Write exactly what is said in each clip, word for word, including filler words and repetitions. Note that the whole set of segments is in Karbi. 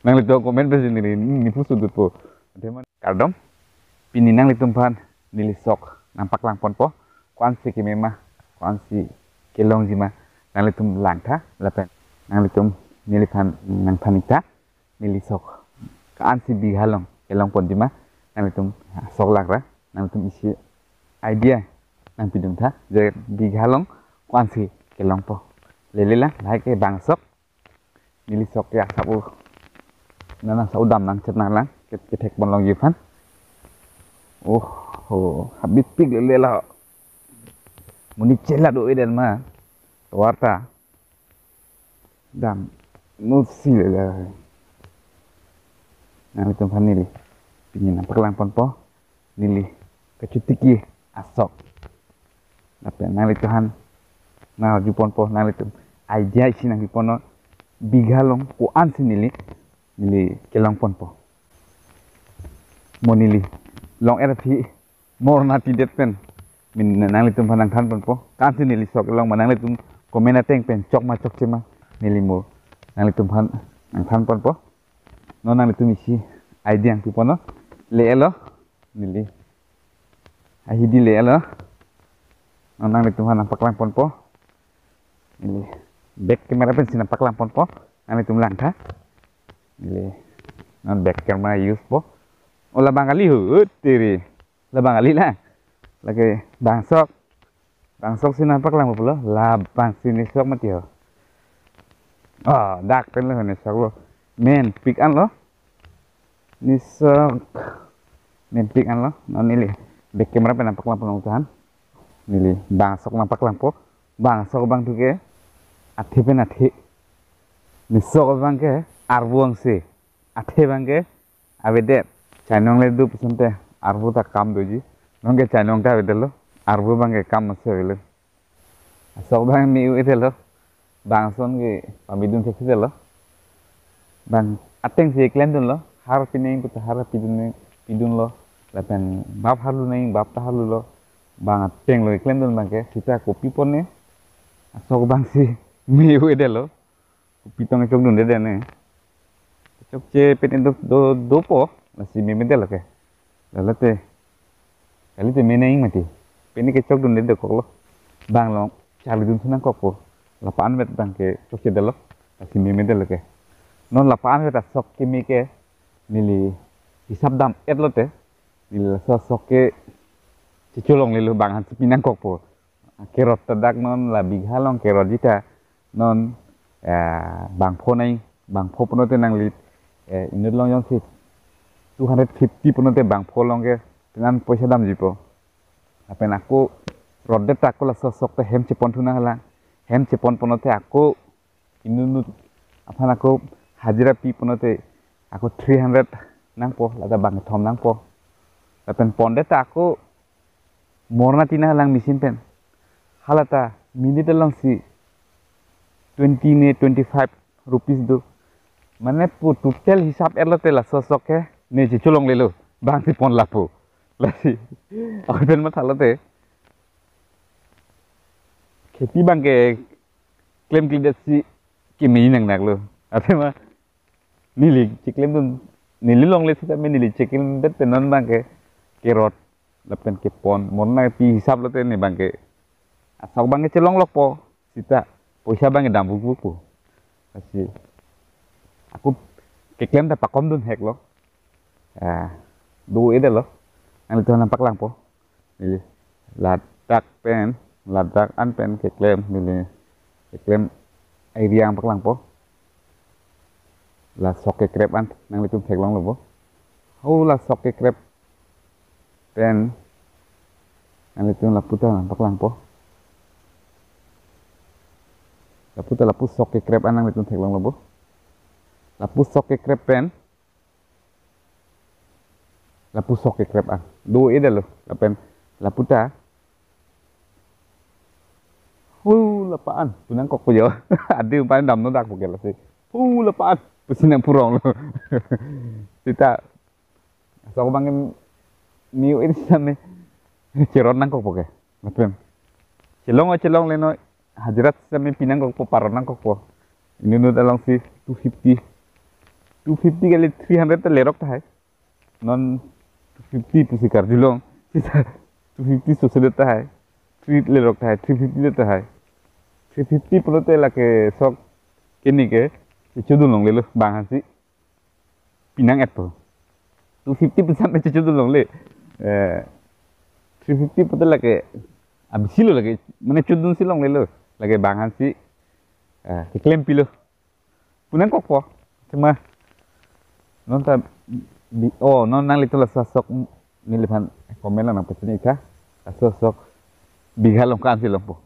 Nanglitum comment pensi neli, neli pusu dutpo. Athema kardom. Pini nanglitum aphan neli sok nangpaklang ponpo. Ko-ansi keme ma, ko-ansi kelongji ma, nanglitum langtha, lapen nanglitum neliphan nangthan-ik tha. Neli sok ko-ansi bigha along kelong ponji ma, nanglitum sok langra, nanglitum isi idea nangpidun tha, je bigha along ko-ansi kelongpo. Lele lang, lahai ke bangsok. Neli sok ya sabu. Nana sa udam nangchet nanglang, ke, kethek pon longji aphan. Oh, oh, habit pik lele la. Monit chela do-e den ma. Tovar ta. Dam. Nusi lele. Nanglitum aphan neli pini nangpaklang ponpo. Neli kachotiki asok. Lapen nanglitum aphan nangju ponpo, nanglitum idea isi nangpi ponnon, bigha along ko-ansi neli, neli kelong ponpo. Mo neli long-et aphi Morna tidet pen, min nanglitum aphan nangthan ponpo. Ko-ansi neli sok kelong ma, nanglitum comment ateng pen chok ma chokche ma, neli mo nanglitum aphan nangthan ponpo. Non nanglitum isi idea nangpi ponnon. Lele lo, neli. Ahidi lele lo. Non nanglitum aphan nangpaklang ponpo. Neli back camera pensi nangpaklang ponpo. Nanglitum langtha. Neli. Non back camera use po. Oh, labang kali ho, tiri. Labang kali lang. Lake bangsok. Bangsok si nangpaklang pulo. Labang si nesok mati ho. Oh, dak pen lo nesok lo. Menpik an lo. Nesok. Menpik an lo. Non neli back camera pen nangpaklang ponnon tahan. Neli bangsok nangpaklangpo. Bangsok abang thu ke athe pen athe. Nesok abang ke arvo angse. Athe abang ke avedet. Chainong le du pusonte arvo ta kam doji. Non ke chainong ta avedetlo. Arvo abang ke kam masi avelo. Asok abang me-u-edetlo. Bang ason ke pamidun thekthe lo. Bang atengsi klemdunlo. Har pineng puta har pidun, pidunlo. Lapen bap harlu neng, bap ta harlulo. Bang ateng lo klemdun abang ke. Sita kopi pon ne. Asok abang si me-u-edetlo. Kopi tong chokdunde ne. Chokche pen do, do, dopo, lasi memedetlo ke. Lalote, kalite me nang mati. Pini ke chokdunde dokoklo. Bang along charlidun thu nangkokpo. Lapu-an vet abang ke chokchedetlo. Lasi memedetlo ke. Non lapu-an vet asok keme ke neli hisap dam-et lote. Neli laso asok ke checholonglelo, bang aphansi pi nangkokpo. Kerot ta dak non la bigha along kerotji ta non, eh, bangpho nang, bangpho pulote nangli, eh, inut along jongsi two hundred fifty pulote bangpho along ke tenan poisa damjipo. Lapen ako rotdet ta ako laso asok ta hem chepon thu nanglang. Hem chepon pulote ako inut inut aphan ako hajira pi pulote ako three hundred nangpo, lata bang kethom nangpo. Lapen pondet ta ako morna tina lang machine pen. Halata minute alongsi twenty ne twenty-five rupees do. Mane pu total hisap-et lote laso asok ke ne checholonglelo. Bangsi pon lapu. Lasi. Ako pen mathalote. Kheti abang ke klemkledet si keme nangnaklo. Athema neli cheklemdun, neli longle sita me neli cheklemdet pen non abang ke kerot lapen kepon morna pi hisap lote ne abang ke asok abang ke chelonglokpo sita poisa abang ke dam vukvukpo. Lasi ako keklem ta pakomdun heklo. Ah, do-edetlo. Nanglitum aphan nangpaklangpo. Neli ladak pen, ladak an pen keklem, neli keklem area nangpaklangpo. La sok kekrep an nanglitum theklonglo bo. Ho la sok kekrep pen nanglitum lapu ta nangpaklangpo. Lapu ta lapu sok kekrep an nanglitum theklonglo bo. Lapu sok kekrep pen lapu sok kekrep an. Do-edetlo. Lapen lapu ta. Hu lapu-an pu nangkokpo jo. Adi umpan damno dak puke lasi. Hu lapu-an pusi nangpuronglo. Sita asok abang ke me-u-edi sita me cherot nangkokpo ke. Lapen chelong o chelongle non hajira sita me pi nangkokpo, parot nangkokpo. Inut inut alongsi two fifty. Two fifty kali three hundred ta lerok tahai. Non two fifty pusi karjulong. Sita two fifty sose det tahai. Three lerok tahai, three fifty det tahai. Three fifty pulote lake sok kini ke, si chodun longlelo, bang aphansi pinang-etpo. Two fifty pusi me chodun longle. Eh, three fifty pulote lake, abisi lo lake, mane chodunsi longlelo. Lake bang aphansi, eh, keklempilo. Punang kokpo. Cuma non ta bi-, oh, non nanglitum laso sok neliphan comment along nangpachini tha. Laso sok bigha along ko-ansi longpo.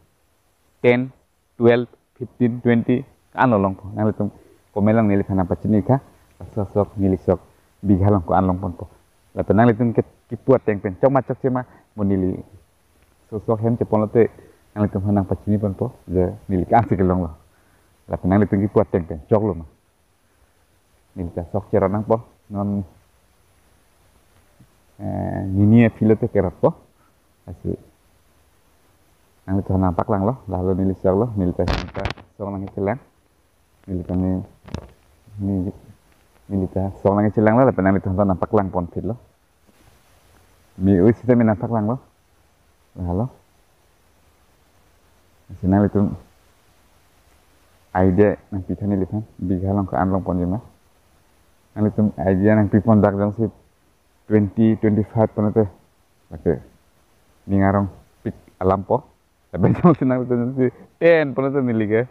Ten, twelve, fifteen, twenty, ko-an longpo. Nanglitum comment along neliphan nangpachini tha. Laso sok neli sok bigha along ko-an longponpo. Lapen nanglitum ke kipu ateng pen chok ma chokche ma, mo neli so sok hem cheponlote nanglitum aphan nangpachiniponpo, je neli ko-ansi kelonglo. Lapen nanglitum kipu ateng pen choklo ma. Neli ta sok cherot nangpo, non, eh, nini aphi lote kerotpo. Lasi nanglitum aphan nangpaklanglo, lahelo neli soklo, neli ta, neli ta sok nangchelang. Neli ta ni, ni, neli ta sok nangchelanglo, lapen nanglitum aphan nangpaklangpon phitlo. Mi-ui sita mi nangpaklanglo. Lahelo. Lasi nanglitum idea nangpi tha neliphan, bigha along ko-an longponji ma. Nanglitum idea nangpipon, dak jongsi twenty, twenty-five pulote lake ning arongpik alampo. Lapen jongsi nanglitum jongsi ten pulote neli ke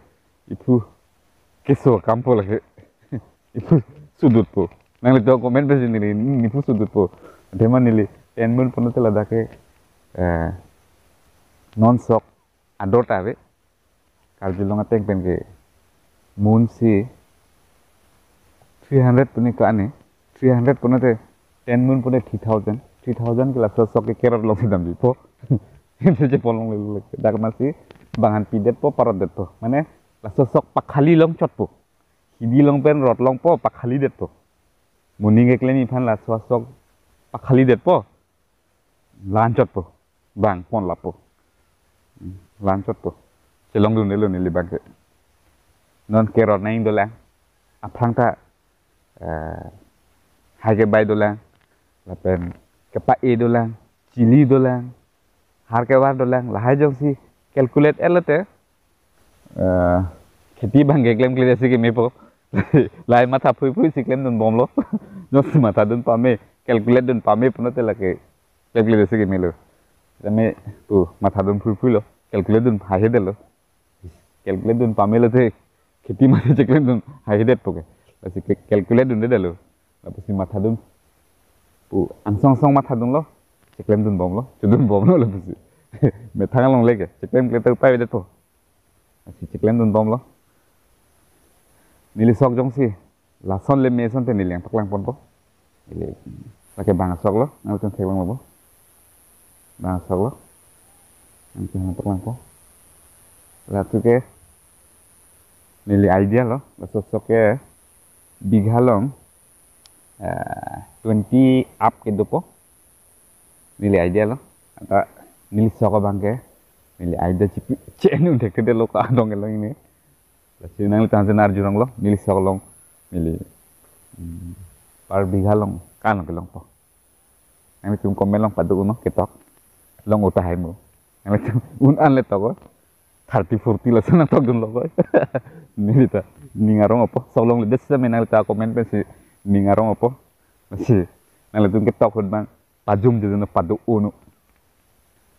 iphu keso akampo lake. Iphu sudutpo. Nanglitum comment pensi neli, neli iphu sudutpo. Athema neli ten mun pulote ladak ke, eh, non sok ador ta ave. Karjulong ateng pen ke munsi three hundred pu ni ko-an ni. Three hundred pulote ten mun pulote three thousand. Three thousand ke laso sok ke kerot alongsi damjipo. Iphu chepon longlelo lake. Dak masi bang aphan pidetpo, parodetpo. Mane laso sok pakhali longchotpo. Hidi along pen rot longpo, pakhalidetpo. Mo ning keklem aphan laso sok pakhalidetpo. Lanchotpo. Bang pon lapo. Hmm, lanchotpo. Chelongdundelo neli bang ke. Non kerot nang dolang. Aphrang ta, eh, hai kebai dolang. Lapen kepa-e dolang. Chili dolang. Har kevar dolang. Lahai jongsi calculate-etlote, eh, kheti bang ke klemkledetsi kemepo. Lahai matha phuiphuisi klemdunbomlo. Jongsi mathadun pame, calculate dun pame pulote lake klemkledetsi kemelo. Tame pu mathadun phuiphuilo. Calculate dun haihedetlo. Calculate dun pamelote kheti mati cheklemdun haihedetpo ke. Lasi ke calculate dundedetlo. Lapusi mathadun pu angsong angsong mathadunlo. Cheklemdunbomlo. Chodunbomlo lapusi. Methang along leke cheklemkle ta upaivedetpo. Lasi cheklemdunbomlo. Neli sok jongsi lason le me asonte neli nangpaklangponpo. Neli lake bang asoklo, nanglitum theklonglo bo. Bang asoklo. Nanglitum nangpaklangpo. Latu ke neli idea lo, laso sok ke bigha along, eh, twenty up kedopo. Neli idea lo. Anta neli sok abang ke neli idea chipi chenu thekthedetlo, ko-an dong kelong ini. Lasi nanglitum aphan arjulonglo, neli sok along, neli, hmm, per bigha along ko-an kelongpo. Nanglitum comment along pado uno ketok. Long uta hai mo. Nanglitum un-an le tok. Thirty, forty lason nangtokdunlo ko. Neli ta ning arong-opo. Sok longledet sita me nanglitum comment pensi ning arong-opo. Lasi nanglitum ketok ahut bang pajum jujun pado uno.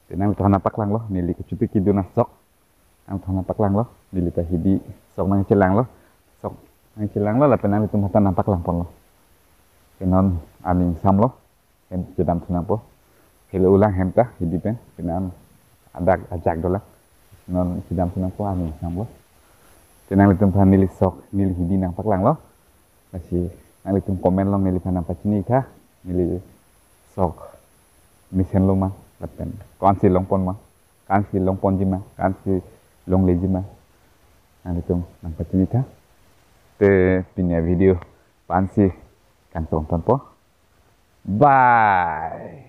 Te nanglitum aphan nangpaklanglo, neli kechopi kedun asok. Nanglitum aphan nangpaklanglo, neli ta hidi sok nangchelanglo. Sok nangchelanglo, lapen nanglitum aphan nangpaklangponlo. Te non arni ingsamlo, hem chedamthu nangpo. Helo ulang hem ta, hidi pen, penang adak ajak dolang. Non chedamthu nangpo, arni ingsamlo. Te nanglitum aphan neli sok, neli hidi nangpaklanglo. Lasi nanglitum comment along neliphan nangpachini tha, neli sok mesenlo ma, lapen ko-ansi longpon ma, ko-ansi longponji ma, ko-ansi longleji ma, nanglitum nangpachini tha. Te pini avideo ko-ansi kangtongtongpo. Bye.